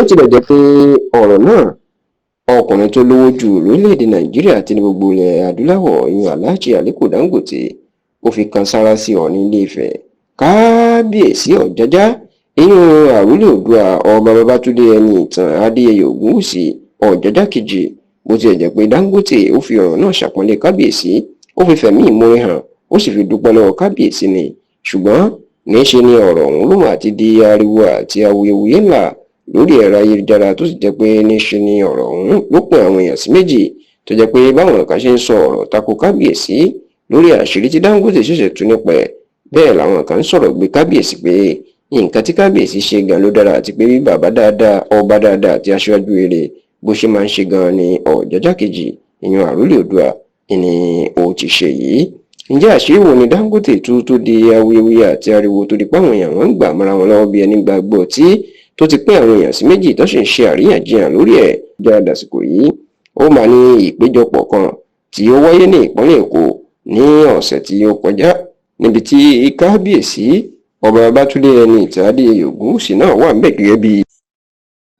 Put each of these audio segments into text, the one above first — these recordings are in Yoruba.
Bó tilẹ̀ jẹ́ pé ọ̀rọ̀ náà, ọkùnrin tó lówó jù lórílẹ̀‐èdè Nàìjíríà àti ní gbogbo ilẹ̀ adúláwọ̀, ìyẹn Alhaji Aliko Dangote, ó fi kan sáárá sí Ọọ̀ni Ilé-Ifẹ̀, Kábíyèsí Ọ̀jájá, ìyẹn àrólé Oòduà, Ọba Babátúndé Ẹniìtàn Adéyẹyè Ògúnwùsì Ọ̀jájá kejì. Bó tilẹ̀ jẹ́ pé Dangote ó fi ọ̀rọ̀ náà ṣàpọ́nlé kábíyèsí, ó fi fẹ̀mí ìmoore hàn, ó sì fi dúpẹ́ lọ́wọ́ kábíyèsí ni, ṣùgbọ́n níṣe ni ọ̀rọ̀ ọ̀hún ló mà ti di ariwo àti awuyewuye ńlá lórí ẹ̀rọ ayélujára, tó sì jẹ́ pé níṣe ni ọ̀rọ̀ ọ̀hún ló pín àwọn èèyàn sí méjì, tó jẹ́ pé báwọn kan ṣe ń sọ ọ̀rọ̀ tako kábíyèsí lórí àṣírí tí Dangote ṣẹ̀ṣẹ̀ tú nípa ẹ̀, bẹ́ẹ̀ làwọn kan ń sọ̀rọ̀ gbé kábíyèsí pé nǹkan tí kábíyèsí ṣe gan ló dára, àti pé bí bàbá dáadáa, ọba dáadáa àti aṣáájú rere bó ṣe máa ń ṣe gan ni Ọ̀jájá kejì, ìyẹn àrólé Oòduà, ni ó ti ṣe yìí. Ǹjẹ́ àṣírí wo ni Dangote tú tó di awuyewuye àti ariwo, tó di páwọn èèyàn wọn ń gbà mọ́ra wọn lọ́wọ́ bí ẹni gbàgbọ́, tí tó ti pín àwọn èèyàn sí méjì, tó sì ń ṣe àríyànjiyàn lórí ẹ̀ jára dàsìkò yìí? Ó máa ní ìpéjọpọ̀ kan tí ó wáyé ní ìpínlẹ̀ Èkó ní ọ̀sẹ̀ tí ó kọjá, níbi tí Kábíyèsí Ọba Babátúndé Ẹniìtàn Adéyẹyè Ògúnwùsì náà wà ńbẹ̀ gẹ́gẹ́ bí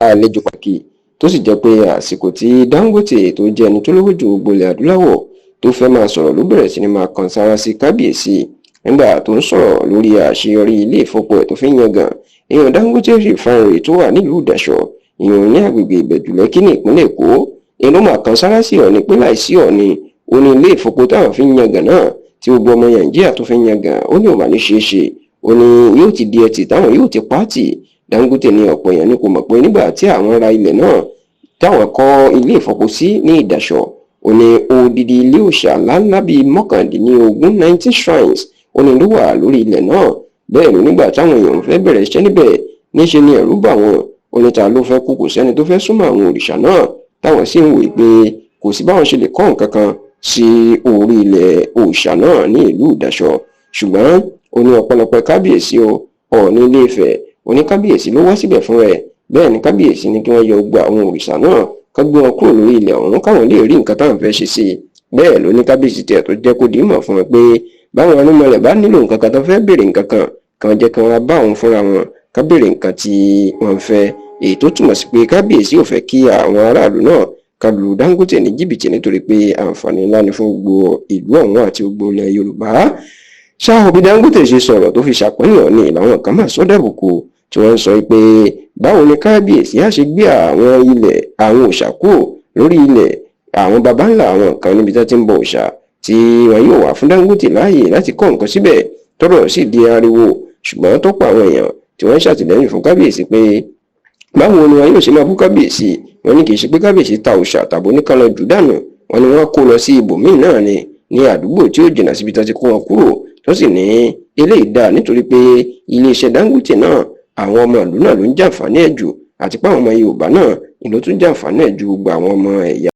àlejò pàtàkì, tó sì jẹ́ pé àsìkò tí Dangote, tó jẹ́ ẹni tó lówó ju gbogbo ilẹ̀ adúláwọ̀, tó fẹ́ máa sọ̀rọ̀, ló bẹ̀rẹ̀ sí ni máa kan sára sí kábíyèsí nígbà tó ń sọ̀rọ̀ lórí àṣeyọrí ilé ìfọpo ẹ̀ tó fi ń yangàn, èèyàn Dangote Refinery tó wà nílùú Ìdàṣọ, ìyẹn ní agbègbè Ìbẹ̀jú Lẹ́kí ní ìpínlẹ̀ Èkó. Èèyàn ló máa kan sára sí Ọọ̀ni pé láìsí Ọọ̀ni, ó ní ilé ìfọpo táwọn fi ń yangàn náà, tí gbogbo ọmọ Nàìjíríà tó fi ń yangàn, ó ní ò mà ní ṣeé ṣe, ó ní yóò ti di ẹtì táwọn yóò ti pààtì. Dangote ní ọ̀pọ̀ èèyàn ní kò mọ̀ pé nígbà tí àwọn ra ilẹ̀ náà táwọn kọ́ ilé ìfọpo sí ní Ìdàṣọ, ó ní odidi ilé òòṣà ńláńlá bíi 19, 19 shrines, ó ní ló wà lórí ilẹ̀ náà. Bẹ́ẹ̀ ló nígbà táwọn èèyàn fẹ́ bẹ̀rẹ̀ iṣẹ́ níbẹ̀, níṣe ni ẹ̀rù bà wọ́n. Ó ní ta ló fẹ́ kú? Kò sẹ́ni tó fẹ́ súnmọ́ àwọn òrìṣà náà, táwọn sì ń wòye pé kò sí báwọn ṣe lè kọ́ nǹkan kan sí orí ilẹ̀ òòṣà náà ní ìlú Ìdàṣọ. Ṣùgbọ́n ó ní ọ̀pọ̀lọpọ̀ kábíyèsí o, Ọọ̀ni Ilé-Ifẹ̀, ó ní kábíyèsí ló wá síbẹ̀ fún rẹ̀. Bẹ́ẹ̀ ni kábíyèsí ní kí wọ́n yọ gbogbo àwọn òrìṣà náà, ká gbé wọn kúrò lórí ilẹ̀ ọ̀hún, káwọn lè rí nǹkan táwọn fẹ́ ṣe sí i. Bẹ́ẹ̀ ló ní kábíyèsí tiẹ̀ tó jẹ́ kó di mọ̀ fún wọn pé báwọn irúnmọlẹ̀ bá nílò nǹkan kan, tó fẹ́ béèrè nǹkan kan, kàn jẹ́ kí wọ́n bá òun fúnra wọn, ká béèrè nǹkan tí wọ́n fẹ́. Èyí tó túmọ̀ sí pé kábíyèsí ò fẹ́ kí àwọn aráàlú náà ká lu Dangote ní jìbìtì, nítorí pé àǹfààní ńlá ni fún gbogbo ìlú ọ̀hún àti gbogbo ilẹ̀ Yorùbá. Ṣáà bí Dangote ṣe sọ̀rọ̀ tó fi ṣàpọ́nlé Ọọ̀ni, làwọn kan máa sọ dàbùkù, tí wọ́n ń sọ pé báwo ni kábíyèsí á ṣe gbé àwọn ilẹ̀ àwọn òòṣà kúrò lórí ilẹ̀ àwọn baba ńlá àwọn kan níbi tó ti ń bọ òòṣà, tí wọn yóò wá fún Dangote láàyè láti kọ́ nǹkan síbẹ̀? Tọ́rọ̀ sì di ariwo, ṣùgbọ́n tó pa àwọn èèyàn tí wọ́n ń ṣàtìlẹ́yìn fún kábíyèsí pé báwo ni wọn yóò ṣe máa bú kábíyèsí. Wọn ní kì í ṣe pé kábíyèsí ta òòṣà tàbí oníkan lọ jù dànù. Wọn ni wọ́n kó lọ sí ibòmíì náà ni, ní àdúgbò tí ó jìnnà síbi tó ti kó wọn kúrò, tó sì ní eléyìí dáa, nítorí pé iléeṣẹ́ Dangote náà, àwọn ọmọ ìlú náà ló ń jàǹfààní ẹ̀ jù, àti pé àwọn ọmọ Yorùbá náà ìlú tún jàǹfààní ẹ̀ ju gbogbo àwọn ọmọ ẹ̀yà.